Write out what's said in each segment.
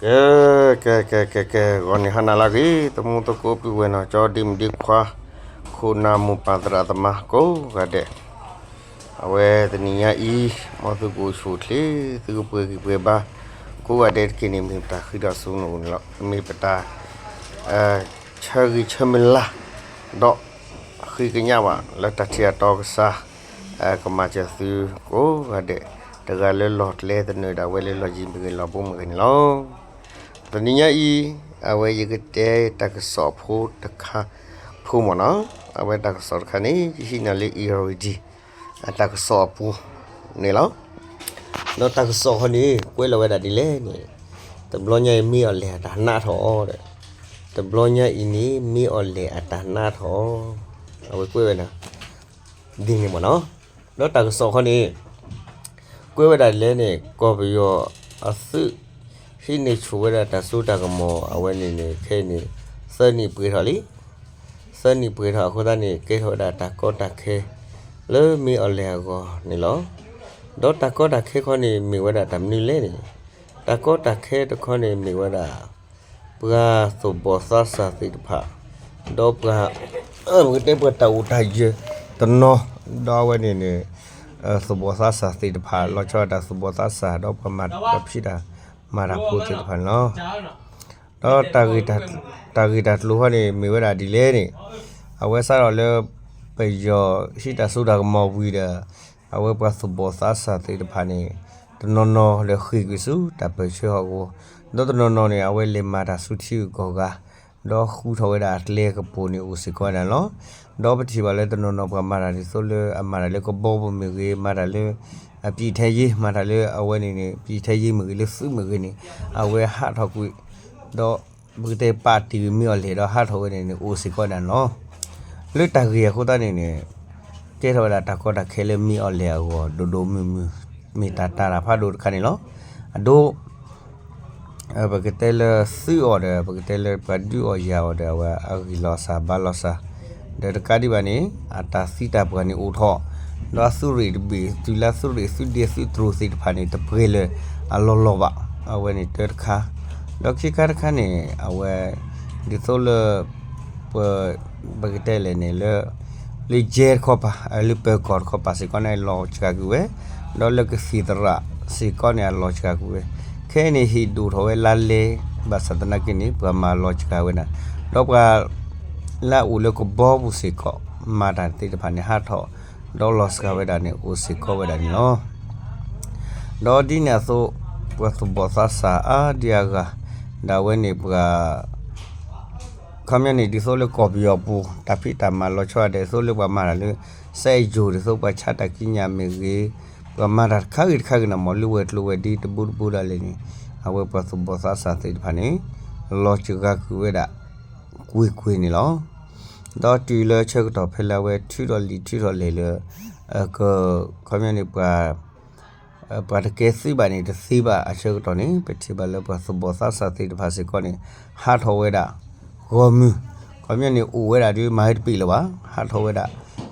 ကဲ ကဲ ကဲ ကဲ ကဲ ဂီၤနံၤဟါနၤလၢအဂ့ၤ သမူသကိးပုၢ်ဝဲၢ်နီၢ်ကၠီ ဒ့မုၣ်ဒ့ခွါ ခိၣ်နၢ်မိၢ်ပၢ်သရၣ်သမါကိးဂၤဒဲး, အဝဲတနံၤညါအံၤ မ်သုကအိၣ်ဆူၣ်အိၣ်ချ့ သုကပှဲၤဂံၢ်ပှဲၤဘါ ကိးဂၤဒဲးတက့ၢ်န့ၣ် မ့ၢ်ပတၢ်ဃ့ဒီးစိနအိၣ်န့ၣ်လီၤ. မ့ၢ်ပတၢ် ဆၢဂ့ၤဆၢမုၢ်လၢ် ဒီး ဃ့ကညးဘၣ်လၢတၢ်ထံၣ်အတီကစၢ် ကမၤစၢၤသုကိးဂၤဒဲး, တဂၤလၢလီၢ်ကျဲသနၢၣ်ဒၣ်ဝဲလၢလီၢ်ယံၤမ့ၢ်ဂ့ၤ လီၢ်ဘူးမ့ၢ်ဂ့ၤန့ၣ်လီၤ. တနံၤညါအံၤ အဝဲယကတဲတၢ်ကစီၣ်ဖိတခါဖိမ့ၢ်နီၤ, အဝဲတၢ်ကစီၣ်တခါန့ၣ် ယဟံးန့ၢ်လၢ Irrawaddy အတၢ်ကစီၣ်အပူၤန့ၣ်လီၤ. ဒီးတၢ်ကစီၣ်ခီန့ၣ် ကွဲးလီၤဝဲဒၣ်ဒ်လဲၣ်န့ၣ်, တဘျီညါအံၤမ့ၢ်အီၤလဲၣ်အတၢ်နးထီၣ်ဒီး, တဘျီညါအံၤန့ၣ် မ့ၢ်အီၤလဲၣ်အတၢ်နးထီၣ်, အဝဲကွဲးဝဲဒၣ် ဒ်န့ၣ်မ့ၢ်နီၤ. ဒီးတၢ်ကစီၣ်ခီန့ၣ် ကွဲးဝဲဒၣ်ဒ်လဲၣ်န့ၣ် ကီၢ်ပယီၤအသုး ဟံးန့ၢ်ဆူၣ်ဝဲဒၣ်တၢ်စိတၢ်ကမီၤအဝဲန့ၣ်န့ၣ် ခဲအံၤန့ၣ် သၢနံၣ်ပှဲၤထီၣ်လံ. သၢနံၣ်ပှဲၤထီၣ်အဃိသတးန့ၣ် ကဲထီၣ်ဝဲဒၣ်တၢ်ကီတၢ်ခဲ လၢမ့ၢ်အီၤလဲၣ်အဂီၢ်န့ၣ်လီၤ. ဒီးတၢ်ကီတၢ်ခဲခီန့ၣ် မ့ၢ်ဝဲဒၣ်တၢ်မနုၤလဲၣ်န့ၣ်, တၢ်ကီတၢ်ခဲတခီန့ၣ် မ့ၢ်ဝဲဒၣ် ပှၤသူၣ်ဘီၣ်သးစၢ်သ့ၣ်တဖၣ် ဒီးပှၤ ပကတဲပှၤတၢ်အိၣ်တၢ်ယၢၤတနီၤ ဒီးအဝဲန့ၣ်န့ၣ် သူၣ်ဘီၣ်သးစၢ်သ့ၣ်တဖၣ် လီၤဆီဒၣ်တၢ်သူၣ်ဘီၣ်သးစၢ် ဒီးပှၤမၤပှၤဖံးတၢ်မၤတၢ်ဖိသ့ၣ်တဖၣ်န့ၣ်လီၤ. ဒီး တၢ်ဂ့ၢ်တၢ်ကျိၤခီန့ၣ် မ့ၢ်ဝဲဒၣ်ဒ်လဲၣ်န့ၣ်, အဝဲစးထီၣ်လၢ ပယီၤဟံးတၢ်စိတၢ်ကမီၤဝံၤဒီး အဝဲပှၤသူၣ်ဘီၣ်သးစၢ်သ့ၣ်တဖၣ်န့ၣ် တနီၤနီၤဒီးဃ့ၢ်ကွံာ်ဆူတၢ်ပၢၢ်ဆၢဟီၣ်ကဝီၤ, ဒီးတနီၤနီၤန့ၣ် အဝဲလဲၤမၤတၢ်ဆူထံဂုၤကီၢ်ဂၤ ဒီးဃုထီၣ်ဝဲဒၣ်အကျဲကပူၤန့ၣ် အိၣ်စ့ၢ်ကီးဝဲဒၣ်န့ၣ်လီၤ. ဒီးပထံၣ်ဘၣ်လၢတနီၤနီၤပှၤမၤတၢ်ဒ်သိးလၢအမၤတၢ်လၢကဘီပူၤမ့ၢ်ဂ့ၤ, မၤတၢ်လၢ အပံးထဲရေး, မၤတၢ်လၢအဝဲန့ၣ်န့ၣ် ပံးထဲရေးမ့ၢ်ဂ့ၤ လၢသုးမ့ၢ်ဂ့ၤန့ၣ် အဝဲဟးထီၣ်ကွံာ် ဒီးပကတဲပာ်တ့ၢ်ကွံာ်မ့ၢ်အီၤလဲၣ်ဒီးဟးထီၣ်ဝဲန့ၣ်န့ၣ် အိၣ်စ့ၢ်ကီးဝဲဒၣ်န့ၣ်လီၤ. လၢတၢ်ဂ့ၢ်အဃိသတးန့ၣ်န့ၣ် ကဲထီၣ်ဝဲဒၣ်တၢ်ကီတၢ်ခဲလၢမ့ၢ်အီၤလဲၣ်အဂီၢ် ဒိၣ်ဒိၣ်မုၢ်မုၢ် မ့ၢ်တၢ်တာ်တၢ်ဖးဒိၣ်တခါန့ၣ်လီၤ. အဒိ ပကတဲလၢသုးအီၤဒီး ပကတဲလၢပှၤဒုးအီၣ်ယၤအီၤဒီး အဝဲအဂံၢ်လီၤစၢ်ဘါလီၤစၢ်, ဒီးတကးဒံးဘၣ်န့ၣ် အတၢ်သံတၢ်ပှၢ်န့ၣ်အိၣ်ထီၣ်, ဒီးအသုးရ့ၣ်တဘ့ၣ် တုၤလၢအသုးရ့ၣ်သုးဒ့သုးတြိၤသ့ၣ်တဖၣ်န့ၣ် တပှဲၤလၢအလီၢ်လီၢ်ဘၣ်, အဝဲန့ၣ်တၢတခါ, ဒီးခံခါတခါန့ၣ် အဝဲ ဒ်သိးလၢ ပ ပကတဲလဲၣ်န့ၣ်လၢ လၢယဲၢ်တခီပၤ လၢပၢၤကီၢ်တခီပၤစ့ၢ်ကီးန့ၣ် အလီၤစှၤကွံာ်ဝဲ, ဒီးလၢကသံၣ်သရၣ်စ့ၢ်ကီးန့ၣ် အလီၤစှၤကွံာ်ဝဲ, ခဲအံၤန့ၣ် ဟ့ၣ်ဒိၣ်ထီၣ်ဝဲလါလဲ ဘၣ်ဆၣ်သနာ်က့န့ၣ် ပှၤမၤလီၤစှၤဝဲဒၣ်, ဒီးပှၤ လၢအအိၣ်လၢကဘီပူၤစ့ၢ်ကီး မၤတၢ်သ့ၣ်တဖၣ်န့ၣ် ဟးထီၣ် ဒီးလီၤစှၤဝဲဒၣ်န့ၣ် အိၣ်စ့ၢ်ကီးဝဲဒၣ်န့ၣ်လီၤ. ဒီးဒ်န့ၣ်အသိး ပှၤသူၣ်ဘီၣ်သးစၢ်အါဒံအါဂၤ ဒၣ်ဝဲန့ၣ်ပှၤ ခီပညီန့ၣ် ဒ်သိးလၢကီၢ်ပယီၤပူၤ တၢ်ဖံးတၢ်မၤလီၤဆီဒၣ်ဒ်သိးလၢပှၤမၤတၢ်လၢ စဲးယိၤ ဒ်သိးပှၤဆါတၢ်ကံးညာ်မ့ၢ်ဂ့ၤ, ပှၤမၤတၢ်တခါဂ့ၤတခါဂ့ၤန့ၣ် မ်လၢဝဲၤကျိၤဝဲၤဒ့တဘိတဘိဒၣ်လဲာ်န့ၣ် အဝဲပှၤသူၣ်ဘီၣ်သးစၢ်သ့ၣ်တဖၣ်န့ၣ် လီၤစှၤကွံာ်ဝဲဒၣ် ကွ့ၢ်ကွ့ၢ်န့ၣ်လီၤ. ဒီးတုၤလၢဆၢကတီၢ်ဖဲလၢအဝဲထုးထီၣ်လံာ်ထုးထီၣ်လဲၢ်လၢ က ခီပညီန့ၣ် ပှၤ ပှၤတကဲသုးဘၣ်န့ၣ် တသ့ဘၣ်အဆၢကတီၢ်န့ၣ် ပထံၣ်ဘၣ်လၢပှၤသူၣ်ဘီၣ်သးစၢ်သ့ၣ်တဖၣ်စ့ၢ်ကီးန့ၣ် ဟးထီၣ်ဝဲဒၣ် ဂီၢ်မုၢ်, ခီပညီန့ၣ် အိၣ်ဝဲဒၣ်ဒ်မၤဝဲတပ့ၤလၢၤဘၣ် ဟးထီၣ်ဝဲဒၣ်,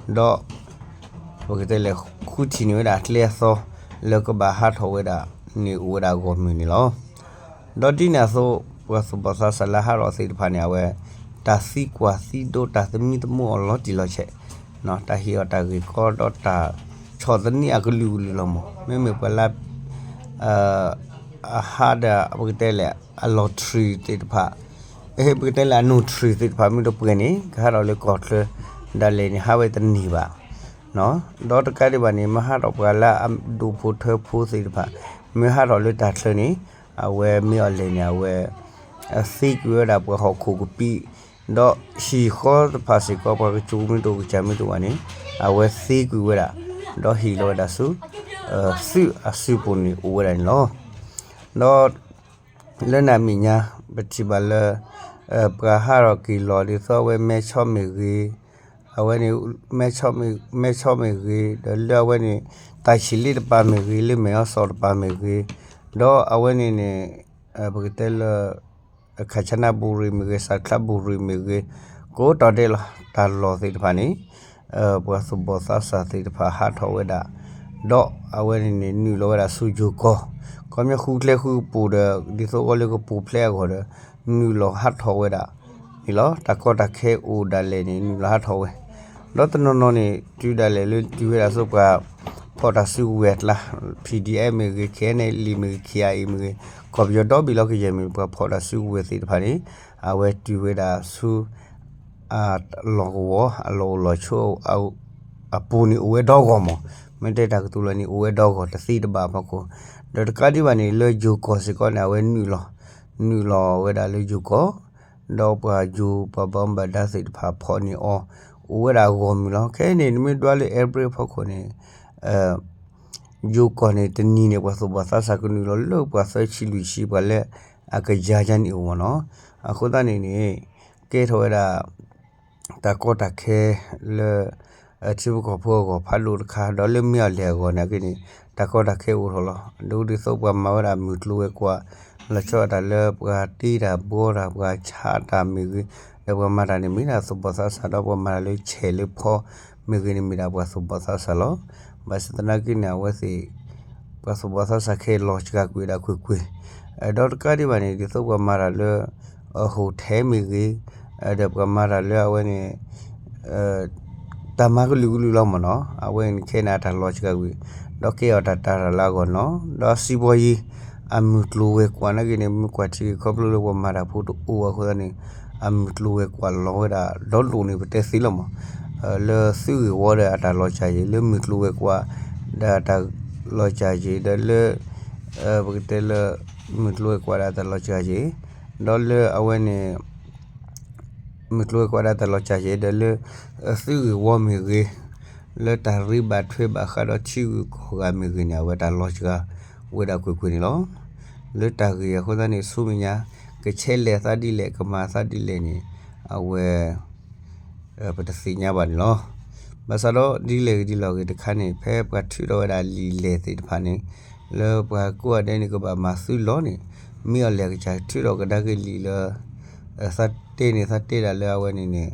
ဒီး ပကတဲလဲၣ် ဃုထံၣ်န့ၢ်ဝဲဒၣ်အကျဲအသီ လၢကဘၣ်ဟးထီၣ်ဝဲဒၣ်န့ၣ်အိၣ်ဝဲဒၣ်ဂီၢ်မုၢ်န့ၣ်လီၤ. ဒီးဒ်န့ၣ်အသိး ပှၤသူၣ်ဘီၣ်သးစၢ်လၢဟးထီၣ်သ့ၣ်တဖၣ်န့ၣ် အဝဲ တၢ်သံကွၢ်သံဒိးတၢ်သမံသမိးအီၤလီၤတံၢ်လီၤဆဲး, တၢ်ဟ့ၣ်အီၤတၢ်ဂ့ၢ်ကီဒီးတၢ်ဆီၣ်သနံးအကလုာ်ကလုာ်လီၤမး, မ့မ့ၢ်ပှၤလၢ အဟးဒီး ပကတဲလဲၣ် အlotteryသ့ၣ်တဖၣ်, ပကတဲလၢအlotteryသ့ၣ်တဖၣ် မ့ၢ်တပှဲၤန့ၣ် ကဟးထီၣ်လၢကီၢ်ချၢ ဒၣ်လဲာ်န့ၣ် ဟးဝဲတန့ၢ်ဘၣ်. ဒီးတကးဒံးဘၣ်န့ၣ် မ့ၢ်ဟးထီၣ်ပှၤလၢအဒိၣ်ဖိထၢဖိသ့ၣ်တဖၣ် မ့ၢ်ဟးထီၣ်လၢတၢ်ချၢန့ၣ် အဝဲမ့ၢ်အီၤလဲၣ်န့ၣ် အဝဲ သ့ကွံာ်ဝဲဒၣ်ပှၤဟီၣ်ခိၣ်ကပံး, ဒီးဟံၣ်ဃီတဖၣ်စ့ၢ်ကီး ပှၤကစူၤမ့ၢ်တအိၣ် ကစၢ်မ့ၢ်တအိၣ်ဘၣ်န့ၣ် အဝဲသ့ကွံာ်ဝဲဒၣ်, ဒီးဟ့ၣ်လီၤဝဲဒၣ်ဆူ သုးအစုပူၤန့ၣ်အိၣ်ဝဲဒၣ်န့ၣ်လီၤ. ဒီး လၢနံၤအမဲာ်ညါ ပထံၣ်ဘၣ်လၢ ပှၤဟးထီၣ်က့ၤလီၤဒ်သိးအဝဲမဲဆီမ့ၢ်ဂ့ၤ, အဝဲန့ၣ် မဲဆီမ့ၢ်ဂ့ၤ, ဒီးလၢအဝဲန့ၣ် တၢ်ဆံၣ်လ့တပၤမ့ၢ်ဂ့ၤ, လၢမဲၢ်အီစီၣ်တပၤမ့ၢ်ဂ့ၤ, ဒီးအဝဲန့ၣ်န့ၣ် ပကတဲလၢ ခၣ်ဆၣ်နၢ်ဘူရံၤမ့ၢ်ဂ့ၤ, စးချၢဘူရံၤမ့ၢ်ဂ့ၤ, ကိးတီၤဒဲးလီၤ တၢ်လီၢ်သ့ၣ်တဖၣ်န့ၣ် ပှၤသူၣ်ဘီၣ်သးစၢ်သ့ၣ်တဖၣ်ဟးထီၣ်ဝဲဒၣ်, ဒီးအဝဲန့ၣ်န့ၣ် နုာ်လီၤဝဲဒၣ်ဆူယိၤကီၢ်, ခီပညီဃုကျဲဃုကပူၤဒီး ဒ်သိးအီၤလၢကပူၤဖျဲးအဂီၢ်ဒီး နုာ်လီၤဟးထီၣ်ဝဲဒၣ်န့ၣ်လီၤ. တၢ်ကီတၢ်ခဲအိၣ်ဒၣ်လဲာ်န့ၣ် နုာ်လီၤဟးထီၣ်ဝဲ, ဒီးတနီၤနီၤန့ၣ် တုၤဒၣ်လဲာ်လၢတုၤဝဲဒၣ်ဆူပှၤ ဖီၣ်တၢ်စုကဝဲၤအကျါ, P D F မ့ၢ်ဂ့ၤ, K N L A မ့ၢ်ဂ့ၤ, K I A မ့ၢ်ဂ့ၤ, ကီၢ်ပယီၤဒီဘ့ၣ်လီၤကယဲၢ်မ့ၢ် ပှၤဖီၣ်တၢ်စုကဝဲၤသ့ၣ်တဖၣ်န့ၣ် အဝဲတုၤဝဲဒၣ်ဆူ အလီၢ်ကဝီၤ အလီၢ်အိၣ်လီၢ်ဆိး အပူၤန့ၣ် အိၣ်ဝဲဒီဂီၢ်မး, မ့ၢ်တဲတၢ်ကတိၤလၢန့ၣ် အိၣ်ဝဲဒီဂီၢ်တသ့တဘၣ်အဖီခိၣ်, ဒီးတကးဒံးဘၣ်န့ၣ် လၢယိၤကီၢ်စ့ၢ်ကီးန့ၣ် အဝဲနုာ်လီၤ, နုာ်လီၤဝဲဒၣ်လၢယိၤကီၢ်, ဒီးပှၤယိၤပှၤဘၣ်မူဘၣ်ဒါသ့ၣ်တဖၣ်ဖီၣ်န့ၢ်အီၤ အိၣ်ဝဲဒၣ်အဂီၢ်မုၢ်လီၤ. ခဲအံၤန့ၣ် နမ့ၢ်ဒွးလၢ average အဖီခိၣ်န့ၣ် ယိၤကီၢ်န့ၣ် တနံၤန့ၣ် ပှၤသူၣ်ဘီၣ်သးစၢ်ကနုာ်လီၤလၢပှၤသၢဆံလွံၢ်ဆံ ပှၤလၢအကယၤယါန့ၣ်အိၣ်မးနီၤ. အဃိသတးန့ၣ်န့ၣ် ကဲထီၣ်ဝဲဒၣ် တၢ်ကီတၢ်ခဲလၢ ထံဖိကီၢ်ဖိအဂီၢ်ဖးဒိၣ်တခါ ဒီးလၢမ့ၢ်အီၤလဲၣ်အဂီၢ်န့ၣ်က့န့ၣ် တၢ်ကီတၢ်ခဲအိၣ်ထီၣ်လီၤ. ဒ်ဒ်သိးပှၤမၤဝဲဒၣ်မုၢ်ကျိၤဝဲၤကွာ် လီၤဆီဒၣ်တၢ်လၢပှၤတ့တၢ်ဘှီတၢ် ပှၤဆါတၢ်မ့ၢ်ဂ့ၤ, ဒီးပှၤမၤတၢ်န့ၣ်မ့ၢ်ဒၣ်သူၣ်ဘီၣ်သးစၢ် ဒီးပှၤမၤတၢ်လၢဆဲးလၢဖီမ့ၢ်ဂ့ၤန့ၣ် မ့ၢ်ဒၣ်ပှၤသူၣ်ဘီၣ်သးစၢ်လီၤ. ဘၣ်ဆၣ်သနာ်က့န့ၣ် အဝဲသ့ၣ် ပှၤသူၣ်ဘီၣ်သးစၢ်ခဲအံၤလီၤစှၤကွံာ်ဒၣ်ကွ့ၢ်ကွ့ၢ်, ဒီးတကးဒံးဘၣ်န့ၣ် ဒ်သိးပှၤမၤတၢ်လၢ hotel မ့ၢ်ဂ့ၤ, ဒီးပှၤမၤတၢ်လၢအဝဲန့ၣ် တၢ်မၤကလုာ်ကလုာ်လီၤမးနီၤ. အဝဲန့ၣ်ခဲအံၤန့ၣ် အတၢ်လီၤစှၤကွံာ် ဒီးကဲအီၤတၢ်တၢ်တၢ်လၢအဂီၢ်နီၤ. ဒီးစံးဘီယံၤ အမုၢ်ကျိၤဝဲၤကွာ်နာ်က့န့ၣ် မ့ၢ်ကွၢ်ထံက့ၤ ခီဖျိလၢပှၤမၤတၢ်ဖိတအိၣ်အဃိသတးန့ၣ် အမုၢ်ကျိၤဝဲၤကွာ်လီၤဝဲဒၣ်ဒီးဒိၣ်န့ၣ် ပတဲသ့လီၤမး. လၢသုးဂ့ၢ်ဝီဒီးအတၢ်လီၤစှၤယံၤ, လၢမုၢ်ကျိၤဝဲၤကွာ် ဒီးအတၢ်လီၤစှၤယံၤ ဒီးလၢ ပကတဲလၢ မုၢ်ကျိၤဝဲၤကွာ်ဒီးအတၢ်လီၤစှၤယံၤ ဒီးလၢအဝဲန့ၣ် မုၢ်ကျိၤဝဲၤကွာ်ဒီးတၢ်လီၤစှၤယံၤ ဒီးလၢ သုးဂ့ၢ်ဝီမ့ၢ်ဂ့ၤ, လၢတၢ်ရ့ဘၣ်ထွဲဘၣ်ဃးဒီးထံဂုၤကီၢ်ဂၤမ့ၢ်ဂ့ၤန့ၣ် အဝဲတၢ်လီၤစှၤဝဲဒၣ်ကွ့ၢ်ကွ့ၢ်န့ၣ်လီၤ. လၢတၢ်ဂ့ၢ်အဃိသတးန့ၣ် ဆူမဲာ်ညါ ကဆဲးလဲၤသးဒ်လဲၣ် ကမၤသးဒ်လဲၣ်န့ၣ် အဝဲ ပတသ့ၣ်ညါဘၣ်န့ၣ်လီၤ. ဘၣ်ဆၣ်ဒီးဒ်လဲၣ်ဂ့ၤဒ်လဲၣ်ဂ့ၤတခါန့ၣ် ဖဲပှၤထုးထီၣ်ဝဲဒၣ်လံာ်လဲၢ်သ့ၣ်တဖၣ်န့ၣ် လၢပှၤကိးဂၤဒဲးန့ၣ် ကဘၣ်မၤသုးလီၤန့ၣ် မ့ၢ်အီၤလဲၣ်ကစၢ်ထုးထီၣ်ကဒါက့ၤလံာ်လၢ သးတဲန့ၣ် သးတဲဒၣ်လၢအဝဲန့ၣ်န့ၣ်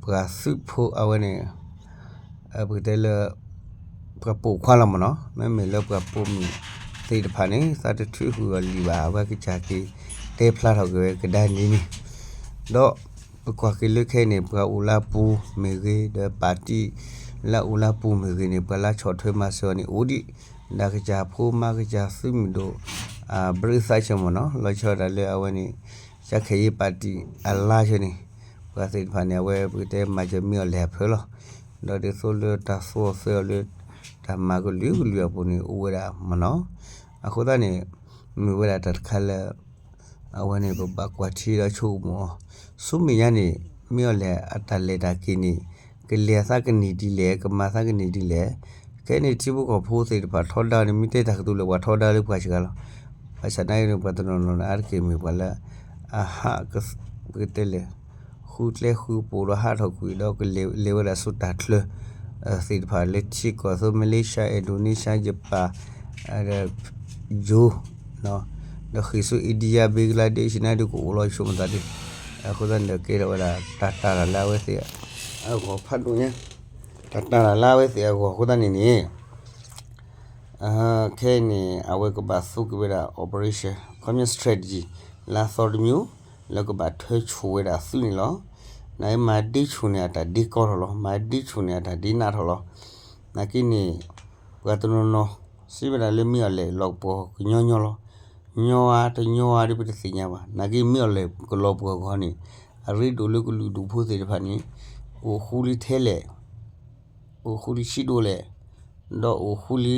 ပှၤသုးဖိအဝဲန့ၣ် ပကတဲလၢ ပှၤပိာ်ခွါလီၤမးနီၤ, မ့မ့ၢ်လၢပှၤပိာ်မုၣ်သ့ၣ်တဖၣ်န့ၣ် သးတထုးဃုာ်အီၤလံာ်ဘၣ်, အဝဲကစၢ်က့ၤတဲဖျါထီၣ်က့ၤဝဲကဒါန့ၣ်န့ၣ်, ဒီးပကွၢ်က့ၤလၢခဲအံၤန့ၣ် ပှၤအိၣ်လၢအပူၤမ့ၢ်ဂ့ၤ, ဒီးပၣ်တံၣ်လၢအအိၣ်လၢအပူၤမ့ၢ်ဂ့ၤန့ၣ် ပှၤလၢဆီၣ်ထွဲမၤစၢၤအီၤန့ၣ် အိၣ်ဒံး, ဒီးကစၢ်ဖိမါကစၢ်သုးမုၢ်ဒိၣ် ဘြံးသးဆၢမးနီၤ, လီၤဆီဒၣ်တၢ်လၢအဝဲန့ၣ် ကၠၢ်ခဲအံၤပၣ်တံၣ်အလါဆၢန့ၣ် ပှၤသ့ၣ်တဖၣ်န့ၣ် အဝဲပကတဲမၤစၢၤမ့ၢ်အီၤလဲၣ်အဖၢလီၤ. ဒီးဒ်သိးလၢတၢ်သူအီၤသၢအီၤလၢ တၢ်မၤကလုာ်ကလုာ်အပူၤန့ၣ် အိၣ်ဝဲဒၣ်မးနီၤ. အဃိသတးန့ၣ် မ့ၢ်ဝဲဒၣ်တၢ်တခါလၢ အဝဲန့ၣ် ပဘၣ်ကွၢ်ထံဒီးဆိကမိၣ်အီၤ, ဆူမဲာ်ညါန့ၣ် မ့ၢ်အီၤလဲၣ်အတၢ်လဲၤတၢ်က့ၤန့ၣ် ကလဲၤသးကန့ၢ်ဒ်လဲၣ်, ကမၤသးကန့ၢ်ဒ်လဲၣ်. ခဲအံၤန့ၣ် ထံဖိကီၢ်ဖိသ့ၣ်တဖၣ်ထီဒါန့ၣ် မ့ၢ်တဲတၢ်ကတိၤလၢပှၤထီဒါလၢပှၤစှၤလီၤ. ဘၣ်ဆၣ်နာ်က့န့ၣ် ပှၤတနီၤနီၤန့ၣ် အါတက့ၢ်မ့ၢ်ပှၤလၢ အဟး ပကတဲလဲၣ် ဃုကျဲဃုပူၤဒီးဟးထီၣ်ကွံာ်ဒီး ကလဲၤဝဲဒၣ်ဆူတၢ်ချၢ သ့ၣ်တဖၣ်လၢထံကီၢ်အသိး Malaysia, Indonesia, Japan, ယိၤ ဒီးဃ့ၢ်ဆူ India, Bangladesh နာ်က့ဒုးကအိၣ်လီၤဆိကမိၣ်သးဒ်, အဃိသတးန့ၣ်ဒီးကဲထီၣ်ဝဲဒၣ် တၢ်တၢ်တၢ်လၢအဝဲသ့ၣ်အဂီၢ်ဖးဒိၣ်ညါ, တၢ်တၢ်တၢ်လၢအဝဲသ့ၣ်အဂီၢ်အဃိသတးန့ၣ်န့ၣ် ခဲအံၤန့ၣ် အဝဲကဘၣ်သူက့ၤဝဲဒၣ် operation ခီပညီ strategy လၢအသီတမံၤ လၢကဘၣ်ထၢဆိၣ်ဝဲဒၣ်သုးန့ၣ်လီၤ. နာ်က့မၤဒ့ဆိၣ်န့ၣ် အတၢ်ဒ့ကီထီၣ်လီၤ. မၤဒ့ဆိၣ်န့ၣ် အတၢ်ဒ့နးထီၣ်လီၤ. နာ်က့န့ၣ် ပှၤတနီၤနီၤ စံးဝဲဒၣ်လၢမ့ၢ်အီၤလဲၣ် လီၤပှီၢ်ကညီညီလီၤ. ညီဧါတညီဧါဒ်ပတသ့ၣ်ညါဘၣ်. နာ်က့မ့ၢ်အီၤလဲၣ် ကလီၤပှီၢ်အဂီၢ်န့ၣ် အရ့ဒိၣ်လၢကလုာ်ဒူၣ်ဖိသ့ၣ်တဖၣ်န့ၣ် အိၣ်ဃူလံထဲလဲၣ် အိၣ်ဃူလံဆံးဒိၣ်လဲၣ်, ဒီးအိၣ်ဃူလံ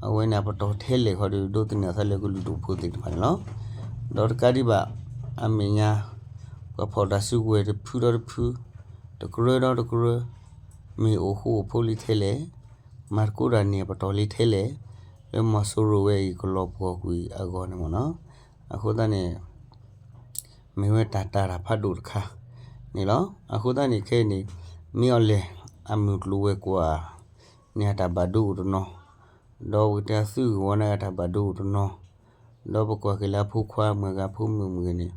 အဝဲန့ၣ်အပတီၢ်ထဲလဲၣ်ခီဒီး ဒိးသန့ၤအသးလၢကလုာ်ဒူၣ်ဖိသ့ၣ်တဖၣ်န့ၣ်လီၤ. ဒီးတကးဒံးဘၣ် အမဲာ်ညါ ပှၤဖီၣ်တၢ်စုကဝဲၤတဖုဒီးတဖု, တကရၢဒီးတကရၢ, မ့ၢ်အိၣ်ဃူအိၣ်ဖိးလံထဲလဲၣ်, မၤသကိးတၢ်န့ၢ်အပတီၢ်လံထဲလဲၣ်, လၢမီၤစိရိၤဝဲအံၤကလီၤပှီၢ်ကွံာ်အဂီၢ်န့ၣ်မ့ၢ်နီၤ. အဃိသတးန့ၣ် မ့ၢ်ဝဲတၢ်တၢ်တၢ်ဖးဒိၣ်တခါန့ၣ်လီၤ. အဃိသတးန့ၣ်ခဲအံၤန့ၣ် မ့ၢ်အီၤလဲၣ် အမုၢ်ကျိၤဝဲၤကွာ်န့ၣ် အတၢ်ဘၣ်ဒိအိၣ်တနီၤ, ဒီးပကတဲသုးဂ့ၢ်ဝီန့ၣ် အတၢ်ဘၣ်ဒိအိၣ်တနီၤ, ဒီးပကွၢ်က့ၤလၢအဖိခွါမ့ၢ်ဂ့ၤ အဖိမုၣ်မ့ၢ်ဂ့ၤန့ၣ်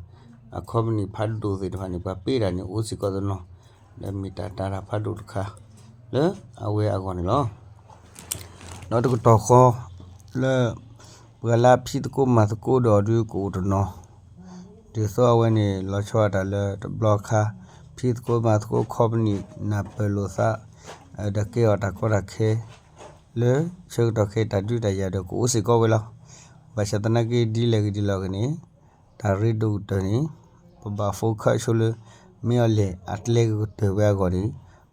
အ company ဖးဒိၣ်သ့ၣ်တဖၣ်န့ၣ် ပှၤပ့းတၢ်န့ၣ် အိၣ်စ့ၢ်ကီးတနီၤ, ဒီးမ့ၢ်တၢ်တာ်တၢ်ဖးဒိၣ်တခါ လၢအဝဲအဂီၢ်န့ၣ်လီၤ. ဒီးတကတီၢ်ဃီ လၢ ပှၤလၢအဖံးသကိးမၤသကိးဒီးဒုးကအိၣ်တနီၤ, ဒ်သိးအဝဲန့ၣ် လီၤဆီဒၣ်တၢ်လၢတဘျီခါ ဖံးသကိးမၤသကိး company နၢ်ပၢၢ်လိာ်သး ဒီးကဲအီၤတၢ်ကီတၢ်ခဲ လၢဆၢကတီၢ်ခဲအံၤ တၢ်ဒုးတၢ်ယၤဒီးကအိၣ်စ့ၢ်ကီးဝဲလီၤ. ဘၣ်ဆၣ်သနာ်က့ ဒ်လဲၣ်ဂ့ၤဒ်လဲၣ်ဂ့ၤန့ၣ် တၢ်ရ့ဒိၣ်ကတၢၢ်န့ၣ် ပဘၣ် focus ဆိလၢ မ့ၢ်အီၤလဲၣ်အတၢ်လဲၤကကတၢၢ်ဝဲအဂီၢ်န့ၣ်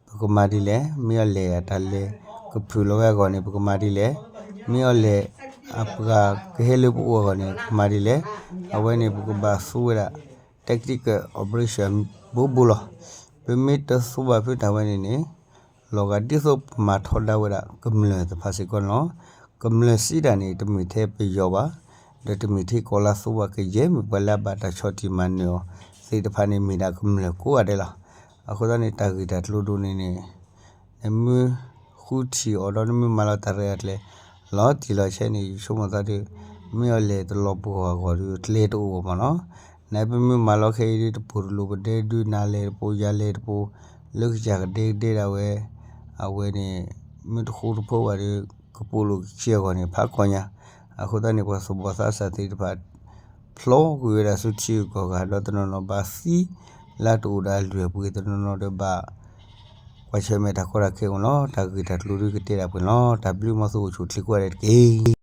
ပကမၤဒ်လဲၣ်, မ့ၢ်အီၤလဲၣ်အတၢ်လဲၤကဖုၣ်လီၤဝဲအဂီၢ်န့ၣ် ပကမၤဒ်လဲၣ်, မ့ၢ်အီၤလဲၣ်အပှၤကဟဲလၢပအိၣ်အဂီၢ်န့ၣ် ပကမၤဒ်လဲၣ်, အဝဲန့ၣ် ပကဘၣ်သူဝဲဒၣ် tactical operation ဘိဘိလီၤ. ပမ့ၢ်တသူဘၣ်ဖုတၢ်ဝဲန့ၣ်န့ၣ် လီၤဂာ်ဒ်သိးပမၤထီဒါဝဲဒၣ်ကမျၢၢ်သ့ၣ်တဖၣ်စ့ၢ်ကီးန့ၣ်လီၤ. ကမျၢၢ်စံးတၢ်န့ၣ် တမ့ၢ်ထဲပယီၤဘၣ်, ဒီးတမ့ၢ်ထဲကီၢ်လၢသူဘၣ်ကယဲၢ် မ့ၢ်ပှၤလၢအဘၣ်တၢ်ဆီၣ်တံၢ်မၤနၢၤအီၤသ့ၣ်တဖၣ်န့ၣ် မ့ၢ်ဒၣ်ကမျၢၢ်ကိးဂၤဒဲးလီၤ. အဃိသတးန့ၣ် တၢ်ဂ့ၢ်တၢ်ကျိၤဒိၣ်န့ၣ်န့ၣ် နမ့ၢ်ဃုထံၣ်အီၤဒီးနမ့ၢ်မၤလီၤတၢ်ရဲၣ်တၢ်ကျဲၤ လီၤတံၢ်လီၤဆဲးန့ၣ် ယဆိကမိၣ်သးဒီး မ့ၢ်အီၤလဲၣ်တလီၤပှီၢ်အဂီၢ်ဒီး ကျဲတအိၣ်ဘၣ်မးနီၤ. နပမ့ၢ်မၤလီၤခဲအံၤဒီး တပိၢ်တလိၣ်ပဒဲဒုး နၤလဲၣ်တပိၢ် ယၤလဲၣ်တပိၢ် လၢကစၢ်ကဒဲကဒဲဒၣ်ဝဲ အဝဲန့ၣ် မ့ၢ်တဃူတဖိးဘၣ်ဒီး ကပိာ်လိာ်ကဆံအဂီၢ်န့ၣ် ဖးကီညါ. အဃိသတးန့ၣ် ပှၤသူၣ်ဘီၣ်သးစၢ်သ့ၣ်တဖၣ် ဖျီကွံာ်ဝဲဒၣ်ဆူထံဂုၤကီၢ်ဂၤ ဒီးတနီၤနီၤဘၣ်သံလၢတအိၣ်ဒီးအလုၢ်အပှ့ၤ တနီၤနီၤဒီးဘၣ် ကွၢ်ဆၢၣ်မဲာ်တၢ်ကီတၢ်ခဲအိၣ်လီၤ. တၢ်ဂ့ၢ်တၢ်ကျိၤဒုးကတဲဒၣ်ပှဲၤလီၤ. တၢ်ဘျုးမီၤစိအိၣ်ဆူၣ်ချ့ကိးဂၤဒဲးတက့ၢ်.